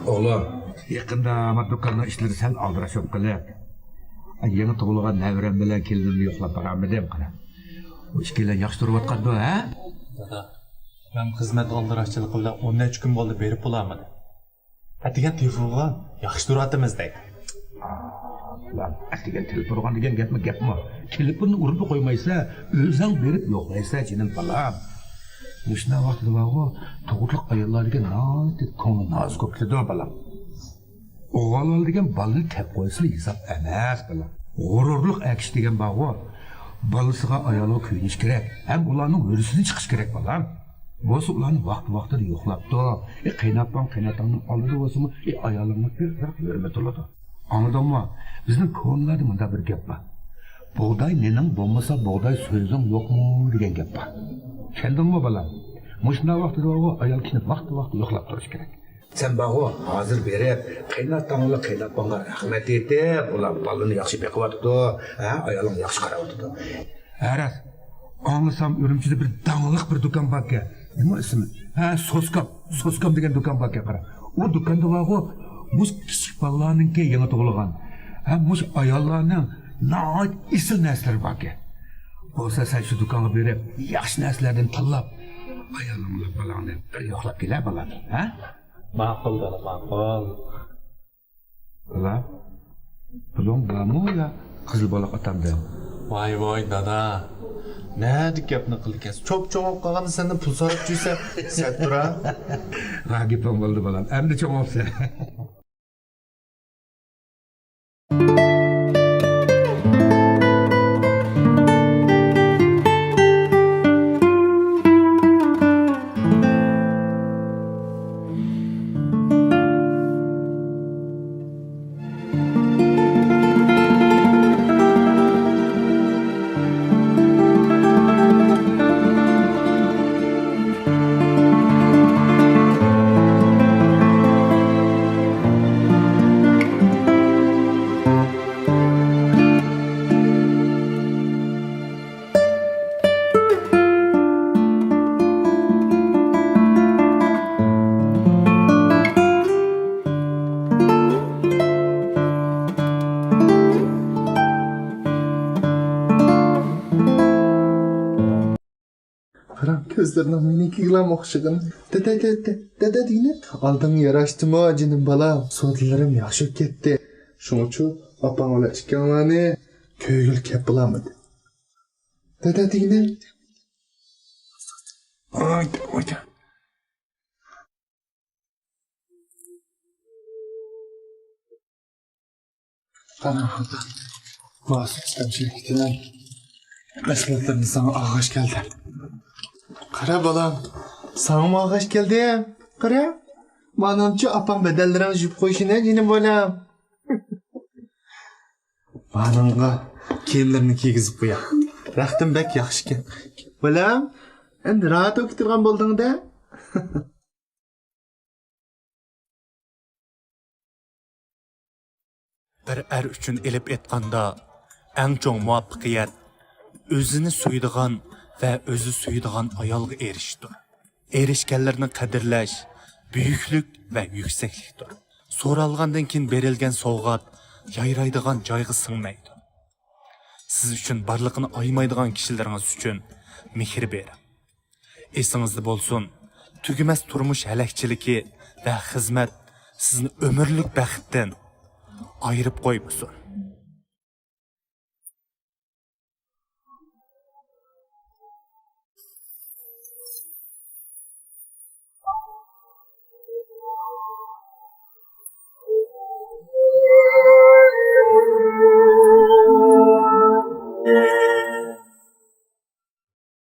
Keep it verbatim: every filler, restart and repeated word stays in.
ئوغلۇم، يېقىندا ما دۇكاننىڭ ئىشلىرى سەل ئالدىراش بولۇپ قېلىپ، يېڭى تۇغۇلغان نەۋرەم بىلەن كېلىنىمنى يوقلاپ بارالمىدىم، قارا. ئۇ ئىككىيلەن ياخشى تۇرۇۋاتقاندۇ، ھە؟ دادا، مەن خىزمەت ئالدىراشچىلىقى بىلەن ئون نەچچە كۈن بولدى، بېرىپ بولالمىدىم. ئەتىگەن تېلېفون قىلغان، ياخشى تۇرۇۋاتىمىز دەيدۇ. ئا، ئەتىگەن تېلېفون قىلغان دېگەن گەپمۇ گەپمۇ؟ تېلېفوننى ئۇرۇپلا قويمايسەن، ئۆزۈڭ بېرىپ يوقلايسەن، جېنىم بالام. مۇشۇنداق ۋاقتىدا بارغۇ، تۇغۇتلۇق ئاياللار دېگەن ناھايىتى كۆڭلى نازۇك بولۇپ كېتىدۇ، بالام. ئوغۇل دېگەن بالىنى تەپ قويسىلا ھېساب ئەمەس، بالام. غۇرۇرلۇق ئەكىش دېگەن بارغۇ، بالىسىغا، ئايالىغا كۆيۈنۈش كېرەك ھەم ئۇلارنىڭ ھۆددىسىدىن چىقىش كېرەك، بالام. بولسا ئۇلارنى ۋاقتى-ۋاقتىدا يوقلاپتۇ. ئى، قېيناتاڭ، قېيناتاڭنىڭ ئالدىدا بولسىمۇ، ئى، ئايالىڭغا بىر ھۆرمەت بولىدۇ. ئاڭلىدىڭمۇ؟ بىزنىڭ كونىلاردا مۇنداق بىر گەپ بار. «بۇغداي نېنىڭ بولمىسا، بۇغداي سۆزۈڭ يوقمۇ؟» دېگەن گەپ بار. چۈشەندىڭمۇ، بالام؟ مۇشۇنداق ۋاقتىدا ئايال كىشىنى ۋاقتى-ۋاقتىدا يوقلاپ تۇرۇش كېرەك. سەن بارغۇ، ھازىر بېرىپ، قېيناتاڭلار، قېيناتاڭلار رەھمەت ئېيتىپ، ئۇلار بالىنى ياخشى بېقىۋاتىدۇ، ھە، ئايالىڭ ياخشى قاراۋاتىدۇ. ھە، راست. ئاڭلىسام، ئۈرۈمچىدە بىر داڭلىق بىر دۇكان باركەن. نېمە ئىسمى؟ ھە، سوسكام. سوسكام دېگەن دۇكان باركەن، قارا. ئۇ دۇكاندا بارغۇ، مۇشۇ كىچىك بالىلارنىڭكى يېڭى تۇغۇلغان. ھە، مۇشۇ ئاياللارنىڭ ناھايىتى ئېسىل نەرسىلىرى باركەن. بولسا سەن شۇ دۇكانغا بېرىپ، ياخشى نەرسىلەردىن تاللاپ، ئايالىڭ بىلەن بالاڭنى بىر يوقلاپ كېلە، بالام. ھە؟ ماقۇل، دادا، ماقۇل. بالا، پۇلۇڭ بارمۇ يا قىزىل بالاق ئاتامدىن؟ ۋاي، ۋاي، دادا. نەدە گەپنى قىلىكەنسىز؟ چوپچوڭ بولۇپ قالغاندا سەندىن پۇل سوراپ يۈرسە، سەت تۇرا. ھا، گېپىڭ بولدى، بالام. ئەمدى چوڭ بوپسەن. قاراڭ، كۆزلىرىنىڭ مېنىڭكىگىلا ئوخشىغىنى. دەدە، دەدە، دەدە دېگىنە. ئالدىڭ ياراشتىمۇ، جېنىم بالام؟ سودىلىرىم ياخشى ئۆتۈپ كەتتى. شۇڭىچۇ ئاپاڭ بىلەن ئىككىڭلارنى كۆرگىلى كەپ بولالمىدىم. دەدە دېگىنە. ئايدا، ئايدا. قاراڭ، ماسۇم ئىسلام شىركىتىنىڭ مەھسۇلاتلىرىنى ساڭا ئالغاچ كەلدى. قارا بالام، ساڭىمۇ ئالغاچ كەلدى. قارا، مانىڭچۇ ئاپاڭ بەدەنلىرىڭنى يۇيۇپ قويۇشىنى، جېنىم بالام. مانىڭغا كىيىملىرىنى كىيگۈزۈپ قوياي. رەختىم بەك ياخشىكەن. بالام، ئەمدى راھەت بولۇپ تۇرغان بولدۇڭ-دە. بىر ئەر ئۈچۈن ئېلىپ ئېيتقاندا، ئەڭ چوڭ مۇۋەپپەقىيەت ئۆزىنى سۆيىدىغان ۋە ئۆزى سۆيىدىغان ئايالغا ئېرىشىشتۇر. ئېرىشكەنلەرنى قەدىرلەش بۈيۈكلۈك ۋە يۈكسەكلىكتۇر. سورالغاندىن كېيىن بېرىلگەن سوۋغات يايرايدىغان جايغا سىڭمەيدۇ. سىز ئۈچۈن بارلىقىنى ئايىمايدىغان كىشىلىرىڭىز ئۈچۈن مېھىر بېرىڭ. ئېسىڭىزدە بولسۇن، تۈگىمەس تۇرمۇش ھەلەكچىلىكى ۋە خىزمەت سىزنى ئۆمۈرلۈك بەختتىن ئايرىپ قويمىسۇن.